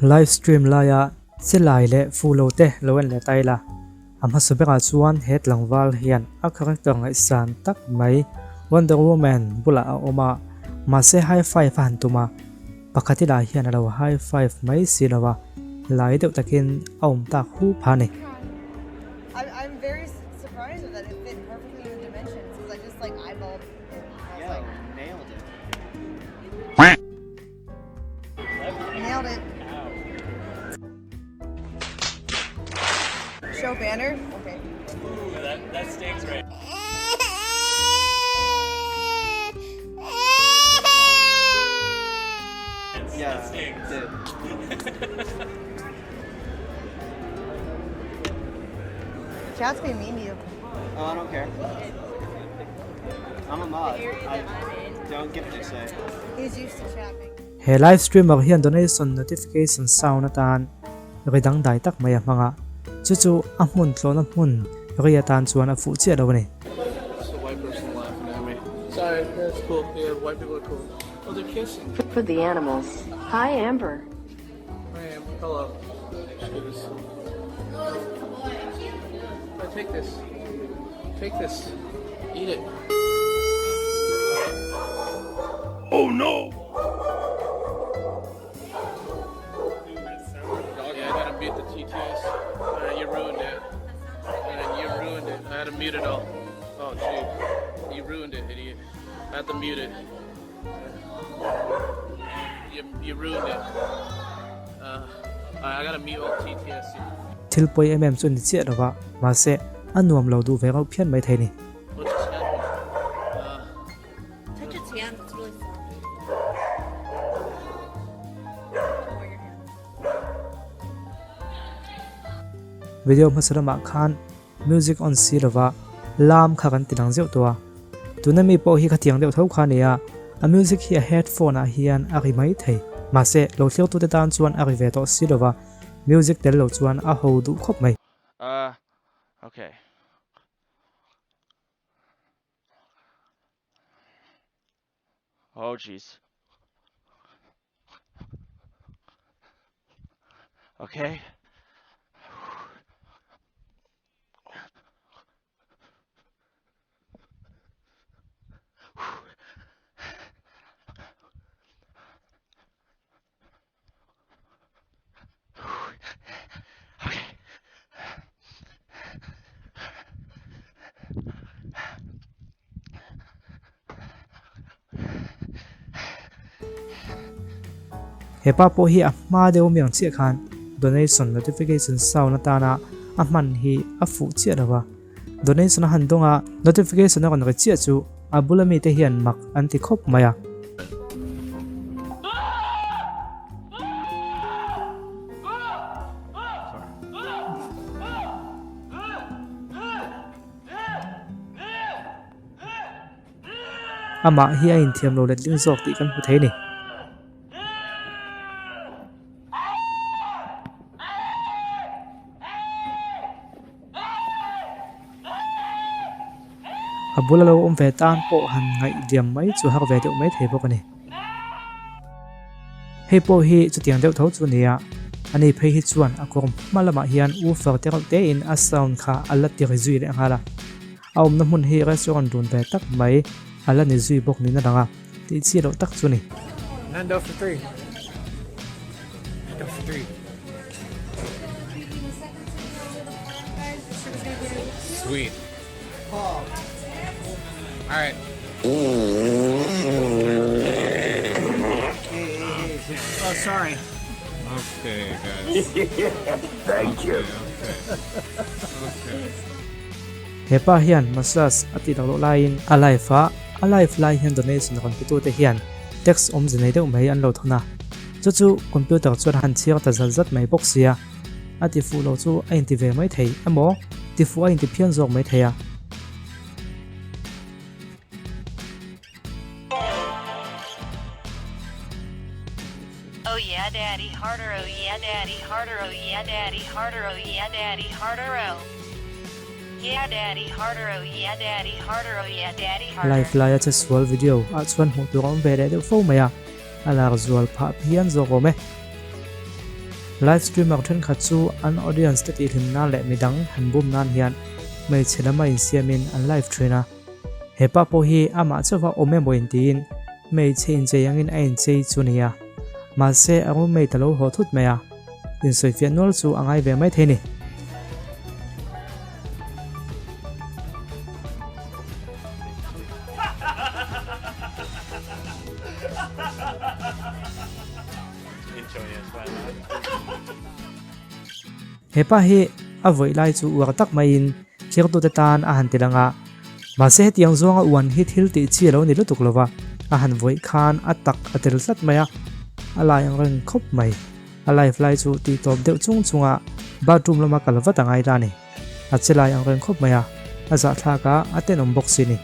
Live stream laia silai leh fu lo te lo en leh ta ila, a hmasa berah chuan he tlangval hian a character ngaihsan tak mai Wonder Woman bulah a awm a, mahse high five a han tum a, pakhat ilah hian a lo high five mai si lo a, lai deuh takin a awm tak hu pha a ni. Nailed it. Show banner? Okay. Ooh, that, that stings right. Yeah, That stings. it did. Chat's being mean to you. Oh, I don't care. I'm a mod. I don't get to say. He's used to chat being. He live streamer hian donation notification sound atan ri dangdai tak mai a hmang a, chu chu a hmun tlawhna hmun ri atan chuan a fuh chiah lo a ni. For the animals. Hi Amber. Thil pawi em em chu ni chiah lo va, mahse a nuam lo duh ve rauh phian mai thei a ni. Video hmasa lamah khan Music on si lova lam kha kan ti lang zeuh tawh a, tuna mi pawh hi khatiang deuh tho kha a ni a, a music hi a headphone ah hian a ri mai thei. Mahse, lo thliaktute tan chuan a ri ve tawh si lova, music tel lo chuan a ho duh khawp mai. Uh, okay. Oh jeez. Okay. He pa pawh hi a hma deuh mi ang chiah khan donation notification sound atana a hman hi a fuh chiah lo va, donation a han dawng a, notification a rawn ri chiah chu a bula mite hian mak an ti khawp mai a. Amah hi a inthiam lo letling zawk tih kan hmu thei a ni. A bula lo awm ve tan pawh han ngaihdiam mai chu har ve deuh mai thei bawk a ni. Hei pawh hi chutiang deuh tho chu a ni a, ani phei hi chuan a kawr hma lamah hian woofer te reuh tein a sound kha a la ti ri zui leh nghal a. A awmna hmun hi restaurant dun ve tak mai a la ni zui bawk niin a lang a, tih chi loh tak chu a ni. Nando for 3. Nando for 3. Sweet. Alright. Oh, sorry. Okay, guys. Thank you. Okay, okay. He pa hian massage a tih loh laiin a live a, a live lai hian donation rawn pe tute hian text awmze nei deuh mai an lo thawn a, chu chu computer chuan a han chhiar ta zat zat mai bawk sia. A ti fuh lo chu a inti ve mai thei emaw ti fuh a inti phian zawk mai thei a. Oh yeah daddy harder oh yeah daddy harder oh yeah daddy harder oh yeah daddy harder oh yeah daddy harder oh yeah daddy harder oh yeah daddy harder. Live laia che sual video ah chuan hmuh tur a awm ve leh deuh fo mai a, a lar zual phah phian zawk awm e. Live streamer thenkhat chu an audience te tihhlim nan leh midang han bum nan hian hmeichhe lama insiamin an live thin a. He pa pawh hi amah chauha awm emaw intiin hmeichhe inchei angin a inchei chu nia. Mahse a roommate a lo haw thut mai a, insawifiah nual chu a ngai ve mai thei ni. He pa hi a vawih lai chu uar tak maiin thirtute tan a han ti lang a, mahse hetiang zawnga uan hi thil tih chi a lo ni lutuk lova, a han vawih khan a tak a tel tlat mai a, a lai ang reng khawp mai. A live lai chu tih tawp deuh chung chunga bathroom lama kal vat a ngai ta a ni. A che lai ang reng khawp mai a, a zahthlak a, a tenawm bawk si ni.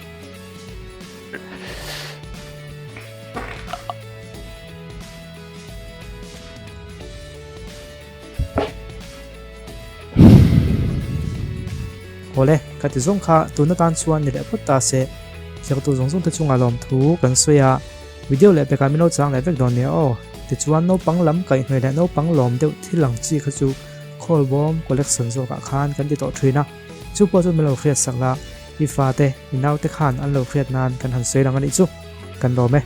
Awle, ka ti zawng kha tun atan chuan ni leh phawt ta se, thlertu zawng zawng te chungah lawmthu kan sawi a, video leh pekah min lo chang leh vek dawn nia aw. Tichuan naupang lam kaihhnawih leh naupang lawm deuh thil ang chi kha chu Khawlbawm collection zawkah khan kan ti tawh thin a, chu pawh chu min lo hriat sak la, i fate, i naute khan an lo hriat nan kan han sawi lang a nih chu, kan lawm e.